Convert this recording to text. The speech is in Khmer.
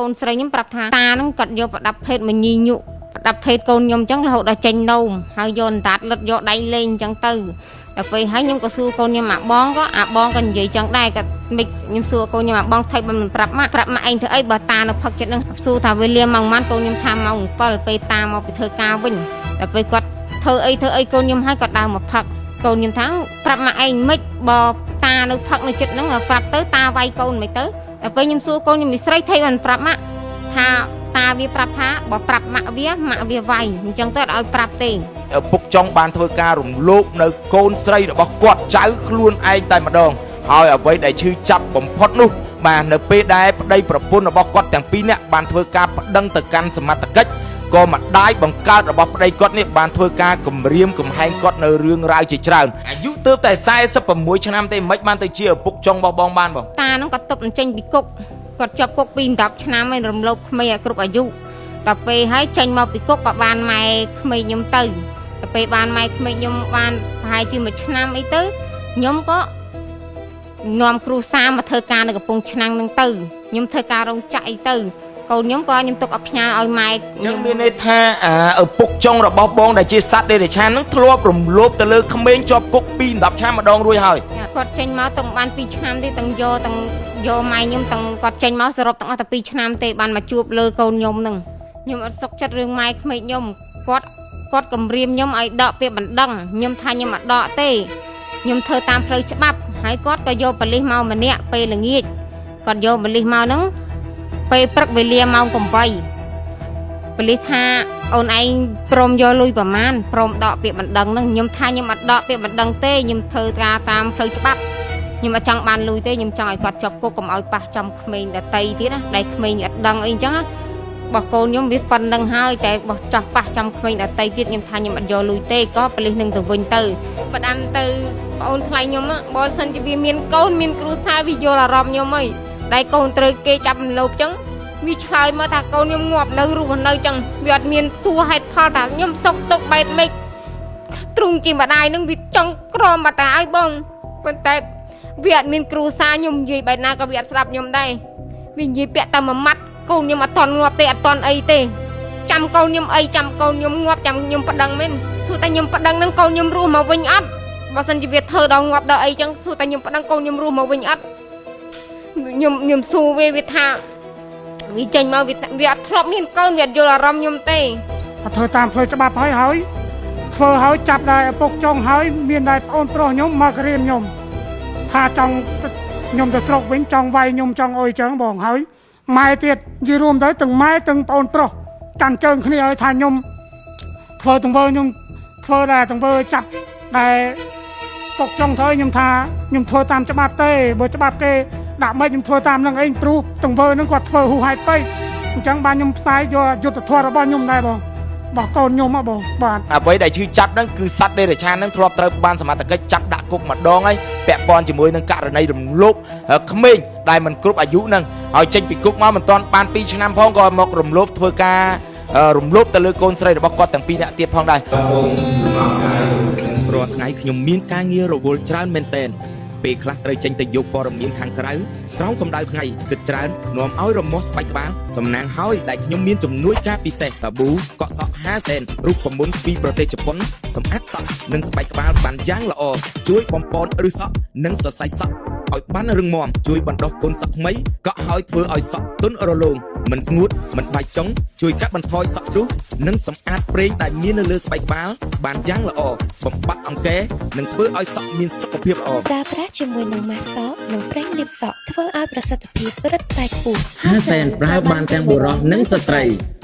កូនស្រីខ្ញុំប្រាប់ថាតាហ្នឹងគាត់យកប្រដាប់ភេទមកញីញុប្រដាប់ភេទកូនខ្ញុំអញ្ចឹងរហូតដល់ចេញនោមហើយយកអណ្ដាតលិតយកដៃលេងអញ្ចឹងទៅដល់ពេលហើយខ្ញុំក៏សួរកូនខ្ញុំអាបងក៏អាបងក៏និយាយចឹងដែរគាត់មិនខ្ញុំសួរកូនខ្ញុំអាបងថៃបើមិនប្រាប់ម៉ាក់ប្រាប់ម៉ាក់ឯងធ្វើអីបើតានៅផឹកចិត្តនឹងសួរថាវេលាម៉ោងប៉ុន្មានកូនខ្ញុំថាម៉ោង7ពេលតាមកពីធ្វើការវិញដល់ពេលគាត់ធ្វើអីធ្វើអីកូនខ្ញុំឲ្យគាត់ដើរមកផឹកកូនខ្ញុំថាប្រាប់ម៉ាក់ឯងមិនបើតានៅផឹកនៅចិត្តហ្នឹងប្រាប់ទៅតាវាយកូនមិនទៅដល់ពេលខ្ញុំសួរកូនខ្ញុំមីស្រីថៃបានប្រាប់ម៉ាក់ថាតាវាប្រាប់ថាបើប្រាប់ម៉ាក់វាម៉ាក់វាវាយអញ្ចឹងទៅអត់ឲ្យប្រាប់ទេ ឪពុកចុងបានធ្វើការរំលោភនៅកូនស្រីរបស់គាត់ចៅខ្លួនឯងតែម្ដងហើយអ្វីដែលឈឺចាប់បំផុតនោះបាទនៅពេលដែលប្តីប្រពន្ធរបស់គាត់ទាំងពីរនាក់បានធ្វើការប្តឹងទៅកាន់សមត្ថកិច្ចក៏ម្ដាយបង្កើតរបស់ប្តីគាត់នេះបានធ្វើការគំរាមកំហែងគាត់នៅរឿងរ៉ាវជាច្រើនអាយុទើបតែ46ឆ្នាំទេមិនបានទៅជាឪពុកចុងរបស់បងបានបង តាហ្នឹងគាត់ទប់អញ្ចេញពីគុកគាត់ជាប់គុកពី10ឆ្នាំហើយរំលោភក្មេងឲ្យគ្រប់អាយុដល់ពេលហើយចេញមកពីគុកក៏បានម៉ែក្មេងខ្ញុំទៅដល់ពេលបានម៉ែក្មេងខ្ញុំបានប្រហែលជាមួយឆ្នាំអីទៅខ្ញុំក៏នាំគ្រូសាមកធ្វើការនៅកំពង់ឆ្នាំងហ្នឹងទៅខ្ញុំធ្វើការរោងចក្រអីទៅកូនខ្ញុំក៏ខ្ញុំទុកឲ្យផ្ញើឲ្យម៉ែ ចឹងមានន័យថាអាឪពុកចុងរបស់បងដែលជាសត្វដេរឆានហ្នឹងធ្លាប់រំលោភទៅលើក្មេងជាប់គុកពី10ឆ្នាំម្ដងរួចហើយ គាត់ចេញមកទាំងបាន2ឆ្នាំទេទាំងយកទាំងយកម៉ែខ្ញុំទាំងគាត់ចេញមកសរុបទាំងអស់តែ2ឆ្នាំទេបានមកជួបលើកូនខ្ញុំហ្នឹងខ្ញុំអត់សុខចិត្តរឿងម៉ែក្មេកខ្ញុំគាត់គាត់គំរាមខ្ញុំឲ្យដកពាក្យបណ្ដឹងខ្ញុំថាខ្ញុំអត់ដកទេខ្ញុំធ្វើតាមផ្លូវច្បាប់ហើយគាត់ក៏យកប៉ូលីសមកម្នាក់ពេលល្ងាចគាត់យកប៉ូលីសមកហ្នឹងពេលព្រឹកវេលាម៉ោង8ប៉ូលីសថាអូនឯងព្រមយកលុយប្រមាណព្រមដកពាក្យបណ្ដឹងហ្នឹងខ្ញុំថាខ្ញុំអត់ដកពាក្យបណ្ដឹងទេខ្ញុំធ្វើការតាមផ្លូវច្បាប់ខ្ញុំអត់ចង់បានលុយទេខ្ញុំចង់ឲ្យគាត់ជាប់គុកកុំឲ្យប៉ះចំក្មេងដតីទៀតណាដែលក្មេងអត់ដឹងអីអញ្ចឹងណាបោះកូនខ្ញុំវាប៉ុណ្្នឹងហើយតែបោះចោះប៉ះចំក្មេងដតីទៀតខ្ញុំថាខ្ញុំអត់យកលុយទេក៏ប៉ូលីសនឹងទៅវិញទៅផ្ដាំទៅប្អូនថ្លៃខ្ញុំណាបើសិនជាវាមានកូនមានគ្រួសារវាយល់អារម្មណ៍ខ្ញុំហើយដែលកូនត្រូវគេចាប់រំលោភអញ្ចឹង វាឆ្លើយមកថាកូនខ្ញុំងាប់នៅរស់នៅចឹងវាអត់មានសួរហេតុផលថាខ្ញុំសុកទុកបែបម៉េចទ្រុងជាម្ដាយនឹងវាចង់ក្រមបាត់តាឲ្យបងប៉ុន្តែវាអត់មានគ្រូសាខ្ញុំនិយាយបែបណាក៏វាអត់ស្ដាប់ខ្ញុំដែរវានិយាយពាក់តែមួយម៉ាត់កូនខ្ញុំអត់តន់ងាប់ទេអត់តន់អីទេចាំកូនខ្ញុំអីចាំកូនខ្ញុំងាប់ចាំខ្ញុំប្តឹងមែនសួរតែខ្ញុំប្តឹងនឹងកូនខ្ញុំរស់មកវិញអត់បើសិនជាវាធ្វើដល់ងាប់ដល់អីចឹងសួរតែខ្ញុំប្តឹងកូនខ្ញុំរស់មកវិញអត់ខ្ញុំខ្ញុំសួរវាវាថា វាចេញមកវាវាអត់ធ្លាប់មានកូនវាអត់យល់អារម្មណ៍ខ្ញុំទេ គាត់ធ្វើតាមផ្លូវច្បាប់ហើយហើយធ្វើហើយចាប់ដែរឪពុកចុងហើយមានដែរប្អូនប្រុសខ្ញុំមករៀមខ្ញុំថាចង់ខ្ញុំទៅស្រុកវិញចង់វាយខ្ញុំចង់អុយចឹងបងហើយម៉ែទៀតនិយាយរួមទៅទាំងម៉ែទាំងប្អូនប្រុសកាន់ជើងគ្នាឲ្យថាខ្ញុំធ្វើទង្វើខ្ញុំធ្វើដែរទង្វើចាប់ដែរពុកចុងធ្វើខ្ញុំថាខ្ញុំធ្វើតាមច្បាប់ទេបើច្បាប់គេដាក់មិនខ្ញុំធ្វើតាមនឹងឯងព្រោះទង្វើនឹងគាត់ធ្វើហួសហេតុពេកអញ្ចឹងបានខ្ញុំផ្សាយយកយុទ្ធធម៌របស់ខ្ញុំដែរបង របស់កូនខ្ញុំហ៎បងបាទ អ្វីដែលឈឺចាប់ហ្នឹងគឺសត្វដេរឆានហ្នឹងធ្លាប់ត្រូវបានសមត្ថកិច្ចចាប់ដាក់គុកម្ដងហើយពាក់ព័ន្ធជាមួយនឹងករណីរំលោភក្មេងដែលមិនគ្រប់អាយុហ្នឹងហើយចេញពីគុកមកមិនទាន់បាន2ឆ្នាំផងក៏មករំលោភធ្វើការរំលោភទៅលើកូនស្រីរបស់គាត់ទាំងពីរនាក់ទៀតផងដែររាល់ថ្ងៃខ្ញុំមានការងាររវល់ច្រើនមែនទែនពេលខ្លះត្រូវចេញទៅយកព័ត៌មានខាងក្រៅក្រោមកម្ដៅថ្ងៃគិតច្រើននាំឲ្យរមាស់ស្បែកក្បាលសំណាងហើយដែលខ្ញុំមានជំនួយការពិសេសសាប៊ូកក់សក់5សេនរូបមន្តពីប្រទេសជប៉ុនសម្អាតសក់និងស្បែកក្បាលបានយ៉ាងល្អជួយបំប៉នឫសក់និងសរសៃសក់ឲ្យបានរឹងមាំជួយបណ្ដុះកូនសក់ថ្មីកក់ឲ្យធ្វើឲ្យសក់ទន់រលោងមិនស្ងួតមិនបែកចុងជួយកាត់បន្ថយសក់ជ្រុះនិងសម្អាតប្រេងដែលមាននៅលើស្បែកក្បាលបានយ៉ាងល្អបំបត្តិអង្គែនិងធ្វើឲ្យសក់មានសុខភាពល្អ ប្រើប្រាស់ជាមួយនឹងម៉ាស់សក់និងប្រេងលាបសក់ធ្វើឲ្យប្រសិទ្ធភាពរឹតតែខ្ពស់ ហាសែនប្រើបានទាំងបុរសនិងស្ត្រី។